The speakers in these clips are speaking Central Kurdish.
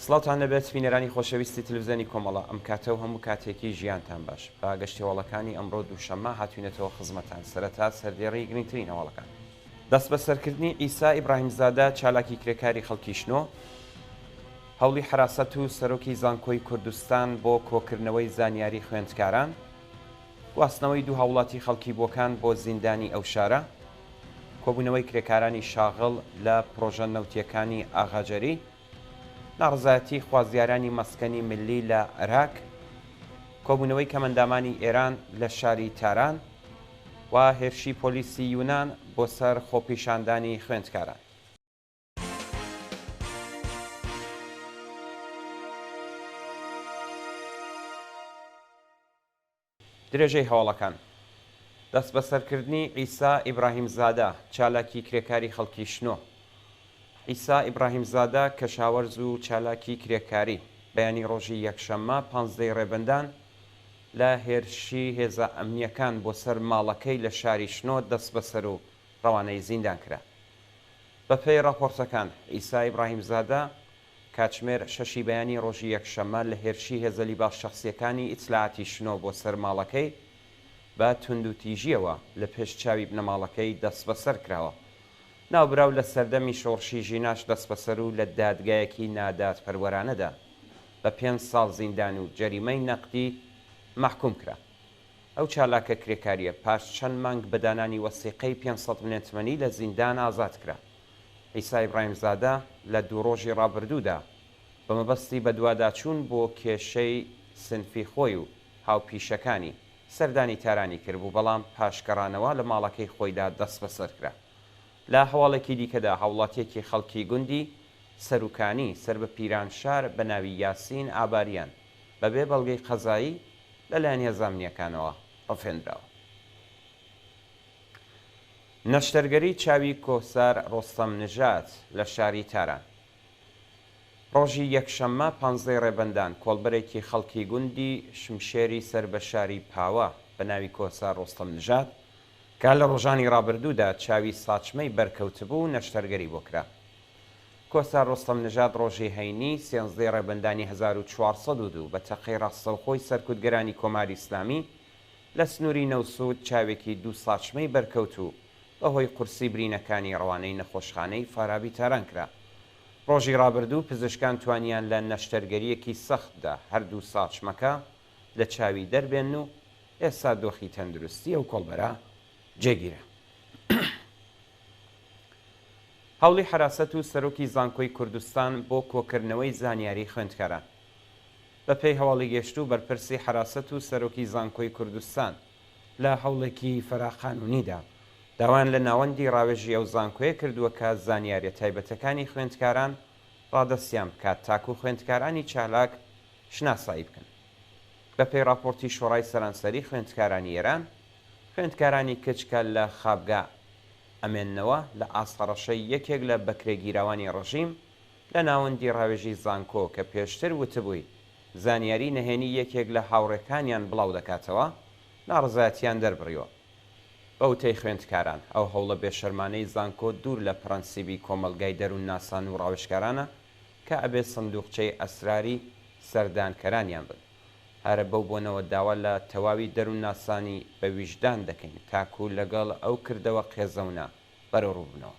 سڵاوتان لێبێت بینەرانی خۆشەویستی تلفزیۆنی کۆمەڵە، ئەم کاتە و هەموو کاتێکی ژیانتان باش. بە گەشتی هەواڵەکانی ئەمڕۆ دووشەممە هاتوینەتەوە خزمەتان، سەرەتا سەردێڕی گرنگترین هەواڵەکان. دەستبەسەرکردنی عیسا ئیبراهیمزادە چالاکی کرێکاری خەڵکی شنۆ، هەوڵی حەراسەت و سەرۆکی زانکۆی کوردستان بۆ کۆکردنەوەی زانیاری خوێندکاران، گواستنەوەی دوو هاوڵاتی خەڵکی بۆکان بۆ زیندانی ئەو شارە، کۆبوونەوەی کرێکارانی شاغڵ لە پڕۆژە نەوتییەکانی ئاغاجەری، ناڕەزایەتی خوازیارانی مەسکەنی ملی لە ئەراک، کۆبوونەوەی کەمئەندامانی ئێران لە شاری تاران و هێرشی پۆلیسی یونان بۆ سەر خۆپیشاندانی خوێندکاران. درێژەی هەواڵەکان. دەستبەسەرکردنی عیسا ئیبراهیمزادە، چالاکی کرێکاری خەڵکی شنۆ. عیسا ئیبراهیمزادە، کەشاوەرز و چالاکی کرێکاری، بەیانی ڕۆژی یەکشەممە پانزدەی ڕێبەندان لە هێرشی هێزە ئەمنییەکان بۆ سەر ماڵەکەی لە شاری شنۆ دەستبەسەر و ڕەوانەی زیندان کرا. بەپێی ڕاپۆرتەکان، عیسا ئیبراهیمزادە کاتژمێر شەشی بەیانی ڕۆژی یەکشەممە لە هێرشی هێزە لیباس شەخسییەکانی ئیتلاعاتی شنۆ بۆ سەر ماڵەکەی بە توندوتیژییەوە لە پێش چاوی بنەماڵەکەی دەستبەسەر کراوە. ناوبراو لە سەردەمی شۆڕشی ژیناش دەستبەسەر و لە دادگایەکی نادادپەروەرانەدا بە پێنج ساڵ زیندان و جەریمەی نەقدی مەحکووم کرا. ئەو چالاکە کرێکارییە پاش چەند مانگ بە دانانی وەسیقەی 500 ملێن تمەنی لە زیندان ئازاد کرا. عیسا ئیبراهیمزادە لە دوو ڕۆژی ڕابردوودا بە مەبەستی بەدواداچوون بۆ کێشەی سنفی خۆی و هاوپیشەکانی، سەردانی تارانی کردبوو، بەڵام پاش گەڕانەوە لە ماڵەکەی خۆیدا دەستبەسەر کرا. لە هەواڵێکی دیکەدا هاوڵاتییەکی خەڵکی گوندی سەروکانی سەر بە پیرانشار بە ناوی یاسین ئاباریان بەبێ بەڵگەی قەزایی لەلایەن هێزە ئەمنییەکانەوە ڕفێندراوە. نەشتەرگەری چاوی کۆسار ڕۆستەم نژاد لە شاری تاران. ڕۆژی یەکشەممە پانزدەی ڕێبەندان کۆڵبەرێکی خەڵکی گوندی شمشێری سەر بە شاری پاوە بە ناوی کۆسار ڕۆستەم نژاد کە لە ڕۆژانی ڕابردوودا چاوی ساچمەی بەرکەوتبوو نەشتەرگەری بۆ کرا. کۆسار ڕۆستەم نژاد ڕۆژی هەینی سێنزدەی ڕێبەندانی 1402 بە تەقەی ڕاستەوخۆی سەرکوتگەرانی کۆماری ئیسلامی لە سنووری نەوسوود چاوێکی دوو ساچمەی بەرکەوت و بەهۆی قورسی برینەکانی ڕەوانەی نەخۆشخانەی فارابی تاران کرا. ڕۆژی ڕابردوو پزیشکان توانیان لە نەشتەرگەرییەکی سەختدا هەردوو ساچمەکە لە چاوی دەربێنن و ئێستا دۆخی تەندروستی ئەو کۆڵبەرە جێگیرە. هەوڵی حەراسەت و سەرۆکی زانکۆی کوردستان بۆ کۆکردنەوەی زانیاری خوێندکاران. بەپێی هەواڵی گەشتوو بەرپرسی حەراسەت و سەرۆکی زانکۆی کوردستان لە هەوڵێکی فەراقانونیدا داوایان لە ناوەندی ڕاوێژی ئەو زانکۆیە کردووە کە زانیاریە تایبەتەکانی خوێندکاران ڕادەستیان بکات تاکو خوێندکارانی چالاک شناسایی بکەن. بەپێی ڕاپۆرتی شۆڕای سەرانسەری خوێندکارانی ئێران، خوێندکارانی کچ کە لە خابگا ئەمێننەوە لە ئاست هەڕەشەی یەکێک لە بەکرێگیراوانی ڕژیم لە ناوەندی ڕاوێژی زانکۆ کە پێشتر وتبووی زانیاری نەهێنی یەکێک لە هاوڕێکانیان بڵاودەکاتەوە، ناڕەزایەتیان دەربڕیوە. بە وتەی خوێندکاران، ئەو هەوڵە بێشەرمانەی زانکۆ دوور لە پرەنسیبی کۆمەڵگای دەروونناسان و ڕاوێژکارانە کە ئەبێ سندوقچەی ئەسراری سەردانکەرانیان بن. هەر بەو بۆنەوە داوا لە تەواوی دەروونناسانی بە ویژدان دەکەین تاکوو لەگەڵ ئەو کردەوە قێزەونە بەرەوڕوو ببنەوە.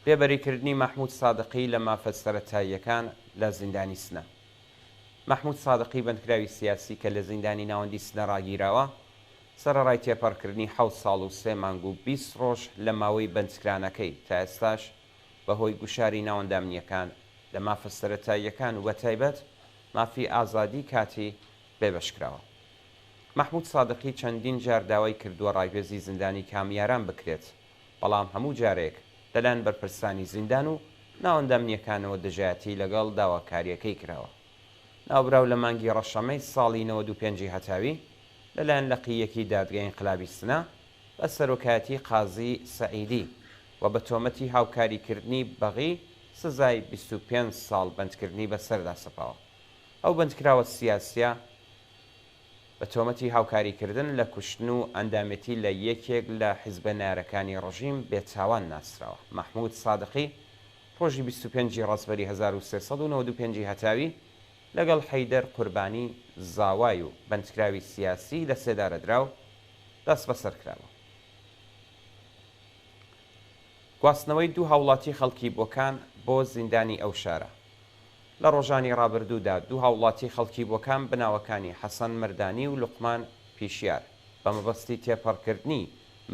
بێبەریکردنی مەحموود سادقی لە مافە سەرەتاییەکان لە زیندانی سنە. مەحموود سادقی بەندکراوی سیاسی کە لە زیندانی ناوەندی سنە ڕاگیراوە، سەرەڕای تێپەڕکردنی حەوت ساڵ و سێ مانگ و 20 ڕۆژ لە ماوەی بەندکرانەکەی، تا ئێستاش بە هۆی گوشاری ناوەندە ئەمنییەکان لە مافە سەرەتاییەکان و بەتایبەت مافی ئازادیی کاتی بێبەش کراوە. مەحموود سادقی چەندین جار داوای کردووە ڕاگوێزی زیندانی کامیاران بکرێت، بەڵام هەموو جارێک لەلایەن بەرپرسانی زیندان و ناوەندە ئەمنییەکانەوە دژایەتی لەگەڵ داواکارییەکەی کراوە. ناوبراو لە مانگی ڕەشەمەی ساڵی 95 ی هەتاوی لەلایەن لقی یەکی دادگای ئینقلابی سنە بە سەرۆکایەتی قازی سەعیدی و بە تۆمەتی هاوکاریکردنی بەغی سزای 25 ساڵ بەندکردنی بەسەردا سەپاوە. ئەو بەندکراوە سیاسییە بە تۆمەتی هاوکاریکردن لە کوشتن و ئەندامێتی لە یەکێک لە حیزبە نەیارەکانی ڕژیم بێتاوان ناسراوە. مەحموود سادقی. ڕۆژی 25 ی ڕەزبەری 1395 ی هەتاوی لەگەڵ حەیدەر قوربانی زاوای و بەندکراوی سیاسی لەسێدارەدراو دەستبەسەر کرابوو. گواستنەوەی دوو هاوڵاتی خەڵکی بۆکان بۆ زیندانی ئەو شارە. لە ڕۆژانی ڕابردوودا دوو هاوڵاتی خەڵکی بۆکان بە ناوەکانی حەسەن مەردانی و لوقمان پیشیار بە مەبەستی تێپەڕکردنی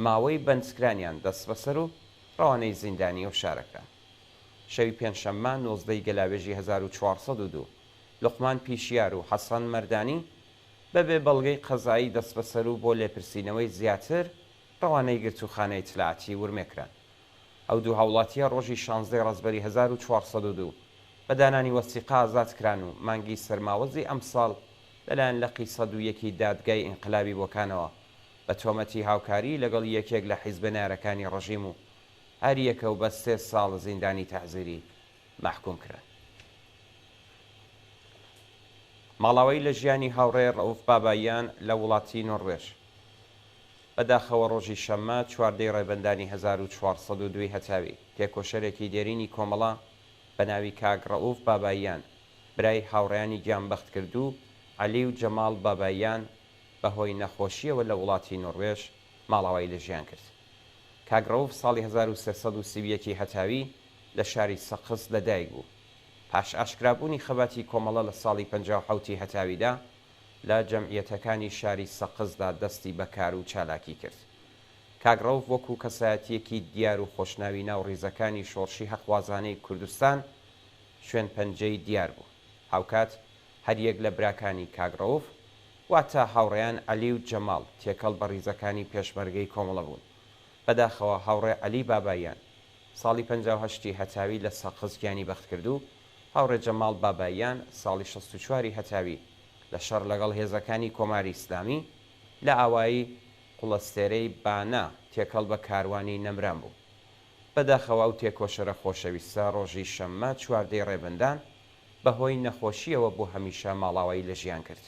ماوەی بەندکرانیان دەستبەسەر و ڕەوانەی زیندانی ئەو شارە کران. شەوی پێنجشەممە 19 ی گەلاوێژی 1402 لوقمان پیشیار و حەسەن مەردانی بەبێ بەڵگەی قەزایی دەستبەسەر و بۆ لێپرسینەوەی زیاتر ڕەوانەی گرتووخانەی ئیتلاعاتی ورمێ کران. ئەو دوو هاوڵاتییە ڕۆژی شانزدەی ڕەزبەری 1402 بە دانانی وەسیقە ئازاد کران و مانگی سەرماوەزی ئەمساڵ لەلایەن لقی 101 ی دادگای ئینقلابی بۆکانەوە بە تۆمەتی هاوکاریی لەگەڵ یەکێک لە حیزبە نەیارەکانی ڕژیم و هەریەکە و بە سێ ساڵ زیندانی تەعزیری مەحکووم کران. ماڵاوایی لە ژیانی هاوڕێ ڕەئوف باباییان لە وڵاتی نۆڕوێژ. بە داخەوە ڕۆژی شەممە چواردەی ڕێبەندانی 1402 ی هەتاوی، تێکۆشەرێکی دێرینی کۆمەڵە بە ناوی کاک ڕەئوف باباییان، برای هاوڕێیانی گیانبەختکردوو عەلی و جەماڵ باباییان بە هۆی نەخۆشییەوە لە وڵاتی نۆڕوێژ ماڵاوایی لە ژیان کرد. کاک ڕەئوف ساڵی 1331 ی هەتاوی لە شاری سەقز لە دایک بوو. پاش ئاشکرابوونی خەباتی کۆمەڵە لە ساڵی 57 ی هەتاویدا لە جەمعیەتەکانی شاری سەقزدا دەستی بە کار و چالاکی کرد. کاک ڕەئوف وەکوو کەسایەتییەکی دیار و خۆشناوی ناو ڕیزەکانی شۆڕشی هەقوازانەی کوردستان شوێن پەنجەی دیار بوو. هاوکات هەریەک لە براکانی کاک ڕەئوف واتە هاوڕێیان عەلی و جەماڵ تێکەڵ بە ڕیزەکانی پێشمەرگەی کۆمەڵە بوون. بەداخەوە هاوڕێ عەلی باباییان ساڵی 58 ی هەتاوی لە سەقز گیانی بەخت کرد و هاوڕێ جەماڵ باباییان ساڵی 64 ی هەتاوی لە شەڕ لەگەڵ هێزەکانی کۆماری ئیسلامی لە ئاوایی قوڵەستێرەی بانە تێکەڵ بە کاروانی نەمران بوو. بەداخەوە ئەو تێکۆشەرە خۆشەویستە ڕۆژی شەممە چواردەی ڕێبەندان بە هۆی نەخۆشییەوە بۆ هەمیشە ماڵاوایی لە ژیان کرد.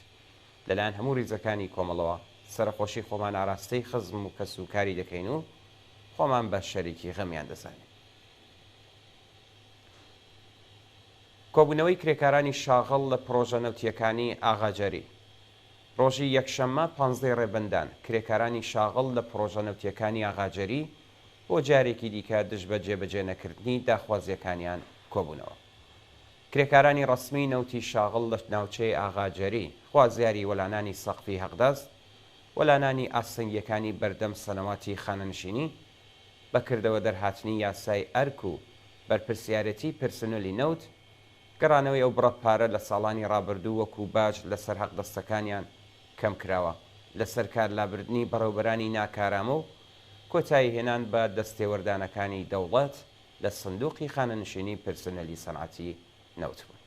لەلایەن هەموو ریزەکانی کۆمەڵەوە سەرەخۆشی خۆمان ئاراستەی خزم و کەس و کاری دەکەین و خۆمان بە شەریکی غەمیان دەزانین. کۆبوونەوەی کرێکارانی شاغڵ لە پڕۆژە نەوتییەکانی ئاغاجەری ڕۆژی یەکشەممە پانزدەی ڕێبەندان، کرێکارانی شاغڵ لە پڕۆژە نەوتییەکانی ئاغاجەری بۆ جارێکی دیکە دژ بە جێبەجێ نەکردنی داخوازییەکانیان کۆبوونەوە. کرێکارانی ڕەسمی نەوتی شاغڵ لە ناوچەی ئاغاجەری، خوازیاری وەلانانی سەقفی هەقدەست، وەلانانی ئاستەنگییەکانی بەردەم سەنەواتی خانەنشینی، بە کردەوە دەرهاتنی یاسای ئەرک و بەرپرسیارێتی پرسونلی نەوت، گەڕانەوەی ئەو بڕە پارە لە ساڵانی ڕابردوو وەکوو باج لەسەر هەقدەستەکانیان کەم کراوە، لەسەر کار لابردنی بەڕێوبەرانی ناکارامە و کۆتایی هێنان بە دەستێوەردانەکانی دەوڵەت لە سندوقی خانەنشینی پرسونلی سەنعەتی نەوت بوون.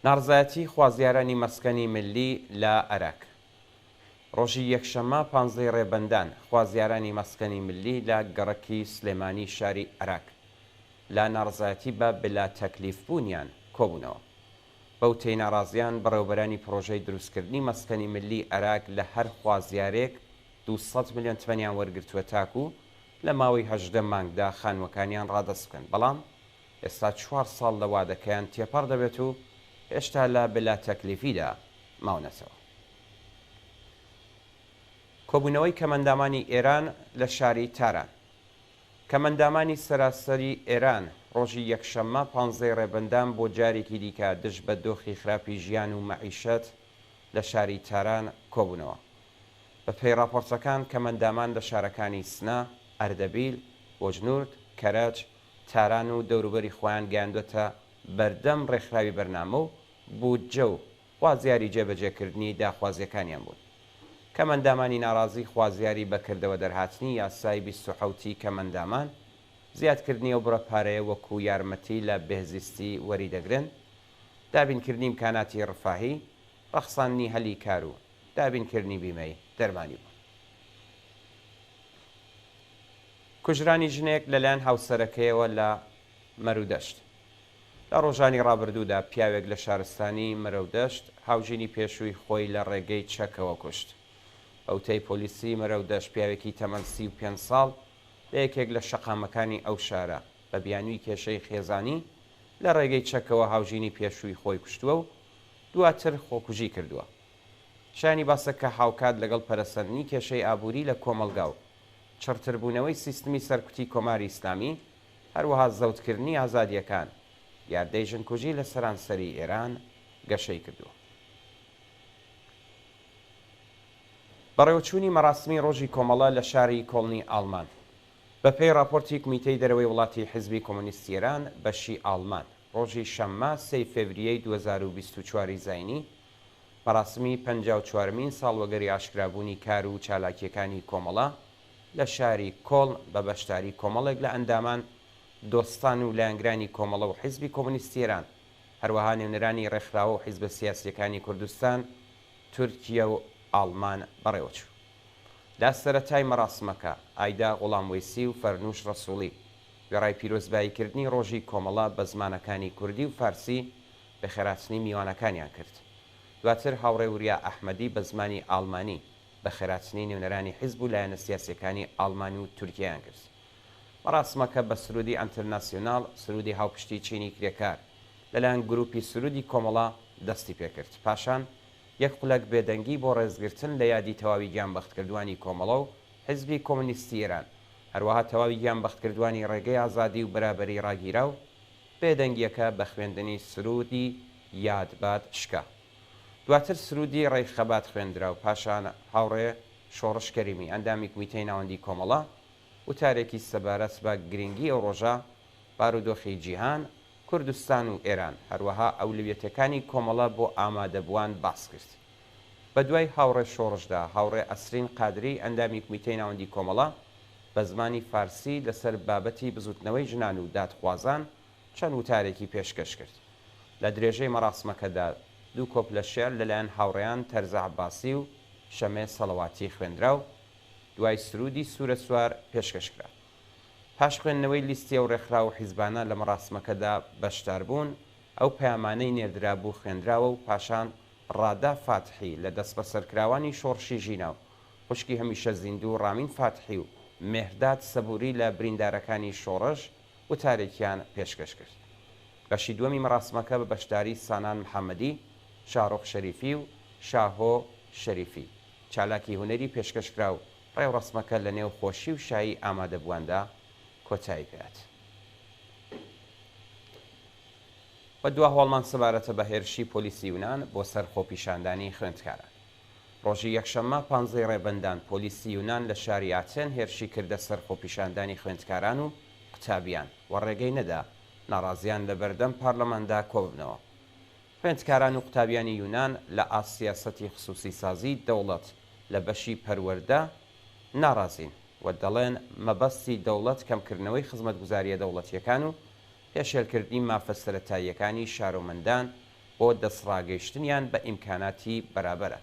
ناڕزایەتی خوازیارانی مەسکەنی ملی لە ئەراک. ڕۆژی یەکشەممە پانزدەی ڕێبەندان، خوازیارانی مەسکەنی ملی لە گەڕەکی سلێمانی شاری ئەراک لە ناڕزایەتی بە بلا تەکلیف بوونیان کۆبوونەوە. بەوتەی ناڕازیان، بەڕێوەبەرانی پڕۆژەی دروستکردنی مەسکەنی ملی ئەراک لە هەر خوازیارێک 200 ملیۆن تمەنیان وەرگرتووە تاکوو لە ماوەی 18 مانگدا خانووەکانیان ڕادەست بکەن، بەڵام ئێستا چوار ساڵ لە وادەکەیان تێپەڕ دەبێت و هێشتا لە بلا تەکلیفیدا ماونەتەوە. کۆبوونەوەی کەمئەندامانی ئێران لە شاری تاران. کەمئەندامانی سەراسەری ئێران ڕۆژی یەکشەممە پانزدەی ڕێبەندان بۆ جارێکی دیکە دژ بە دۆخی خراپی ژیان و مەعیشەت لە شاری تاران کۆبوونەوە. بە پێی ڕاپۆرتەکان کەمئەندامان لە شارەکانی سنە، ئەردەبیل، بۆجنورد، کەرەج، تاران و دەوروبەری خۆیان گەیاندووەتە بەردەم ڕێکخراوی بەرنامە و بودجە و خوازیاری جێبەجێکردنی داخوازییەکانیان بوون. کەمئەندامانی ناڕازی خوازیاری بەکردەوە دەرهاتنی یاسای 27 ی کەمئەندامان، زیادکردنی ئەو بڕە پارەیە وەکو یارمەتی لە بێهزیستی وەریدەگرن، دابینکردنی ئیمکاناتی ڕفاهی، ڕەخساندنی هەلی کار و دابینکردنی بیمەی دەرمانی بوون. کوژرانی ژنێک لەلایەن هاوسەرەکەیەوە لە مەرودەشت. لە ڕۆژانی ڕابردوودا پیاوێک لە شارستانی مەرەودەشت هاوژینی پێشووی خۆی لە ڕێگەی چەکەوە کوشت. بە وتەی پۆلیسی مەرەودەشت پیاوێکی تەمەن 35 ساڵ لە یەکێک لە شەقامەکانی ئەو شارە بە بیانووی کێشەی خێزانی لە ڕێگەی چەکەوە هاوژینی پێشووی خۆی کوشتووە و دواتر خۆکوژی کردووە. شایانی باسە کە هاوکات لەگەڵ پەرەسەندنی کێشەی ئابووری لە کۆمەڵگا و چڕتربوونەوەی سیستمی سەرکوتی کۆماری ئیسلامی، هەروەها زەوتکردنی ئازادییەکان، دیاردەی ژنکوژی لە سەرانسەری ئێران گەشەی کردووە. بەڕێوەچوونی مەراسمی ڕۆژی کۆمەڵە لە شاری کۆڵنی ئاڵمان. بە پێی ڕاپۆرتی کومیتەی دەرەوەی وڵاتی حیزبی کۆمۆنیستی ئێران بەشی ئاڵمان، ڕۆژی شەممە سێی فێڤریەی 2024 ی زاینی، مەراسمی پەنجاوچوارمین ساڵوەگەری ئاشکرابوونی کار و چالاکییەکانی کۆمەڵە لە شاری کۆڵن بە بەشداری کۆمەڵێک لە ئەندامان، دۆستان و لایەنگرانی کۆمەڵە و حیزبی کۆمۆنیستی ئێران، هەروەها نوێنەرانی ڕێکخراوە و حیزبە سیاسییەکانی کوردستان، تورکیە و ئاڵمان بەڕێوەچوو. لە سەرەتای مەراسمەکە، ئایدا غوڵاموەیسی و فەرنووش ڕەسووڵی، وێڕای پیرۆزباییکردنی ڕۆژی کۆمەڵە بە زمانەکانی کوردی و فارسی، بەخێرهاتنی میوانەکانیان کرد. دواتر هاوڕێ وریا ئەحمەدی بە زمانی ئاڵمانی بەخێرهاتنی نوێنەرانی حیزب و لایەنە سیاسییەکانی ئاڵمان و تورکیەیان کرد. مەراسمەکە بە سروودی ئەنترناسیوناڵ، سروودی هاوپشتی چینی کرێکار، لەلایەن گرووپی سروودی کۆمەڵە دەستی پێکرد. پاشان یەک خولەک بێدەنگی بۆ ڕێزگرتن لە یادی تەواوی گیانبەختکردووانی کۆمەڵە و حیزبی کۆمۆنیستی ئێران، هەروەها تەواوی گیانبەختکردووانی ڕێگەی ئازادی و بەرابەری ڕاگیرا و بێدەنگییەکە بە خوێندنی سروودی یاد باد شکا. دواتر سروودی ڕێی خەبات خوێندرا و پاشان هاوڕێ شۆڕش کەریمی، ئەندامی کومیتەی ناوەندیی کۆمەڵە، وتارێکی سەبارەت بە گرینگی ئەو ڕۆژە، بارودۆخی جیهان، کوردستان و ئێران، هەروەها ئەولەویەتەکانی کۆمەڵە بۆ ئامادەبووان باس کرد. بە دوای هاوڕێ شۆڕشدا، هاوڕێ ئەسرین قادری، ئەندامی کومیتەی ناوەندی کۆمەڵە، بە زمانی فارسی لەسەر بابەتی بزووتنەوەی ژنان و دادخوازان چەند وتارێکی پێشکەش کرد. لە درێژەی مەراسمەکەدا دوو کۆپلە شێعر لەلایەن هاوڕێیان تەرزە عەباسی و شەمێ سەڵەواتی خوێندرا و دوای سروودی سوورە سوار پێشکەش کرا. پاش خوێندنەوەی لیستی ئەو ڕێکخراو و حیزبانە لە مەراسمەکەدا بەشداربوون، ئەو پەیامانەی نێردرابوو خوێندراوە و پاشان ڕادا فاتحی لە دەستبەسەرکراوانی شۆڕشی ژینا و خوشکی هەمیشە زیندوو ڕامین فاتحی و مێهرداد سەبووری لە بریندارەکانی شۆڕش وتارێکیان پێشکەش کرد. بەشی دووەمی مەراسمەکە بە بەشداری سانان محەمەدی، شاڕوخ شەریفی و شاهۆ شەریفی، چالاکی هونەری پێشکەش کرا و ڕێوڕەسمەکە لە نێو خۆشی و شایی ئامادەبوواندا کۆتایی پێهات. و دوا هەواڵمان سەبارەتە بە هێرشی پۆلیسی یونان بۆ سەر خۆپیشاندانی خوێندکاران. ڕۆژی یەکشەممە پانزەی ڕێبەندان پۆلیسی یونان لە شاری ئاتێن هێرشی کردە سەر خۆپیشاندانی خوێندکاران و قوتابیان و ڕێگەی نەدا ناڕازیان لە بەردەم پارلەماندا کۆببنەوە. خوێندکاران و قوتابیانی یونان لە ئاست سیاسەتی خسوسیسازیی دەوڵەت لە بەشی پەروەردە ناڕازین و دەڵێن مەبەستی دەوڵەت کەمکردنەوەی خزمەتگوزارییە دەوڵەتییەکان و پێشێلکردنی مافە سەرەتاییەکانی شارۆمەندان بۆ دەستڕاگەیشتنیان بە ئیمکاناتی بەرابەرە.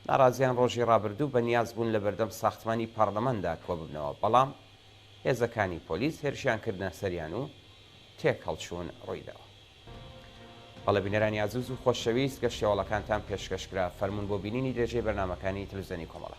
ناڕازیان ڕۆژی ڕابردوو بەنیاز بوون لەبەردەم ساختمانی پارلەماندا کۆببنەوە، بەڵام هێزەکانی پۆلیس هێرشیان کردنە سەریان و تێکهەڵچوون ڕوویداوە. بەڵێ بینەرانی ئازیز و خۆشەویست گەشتی هەواڵەکانتان پێشکەش کرا، فەرموون بۆ بینینی درێژەی بەرنامەکانی تلوزیۆنی کۆمەڵە.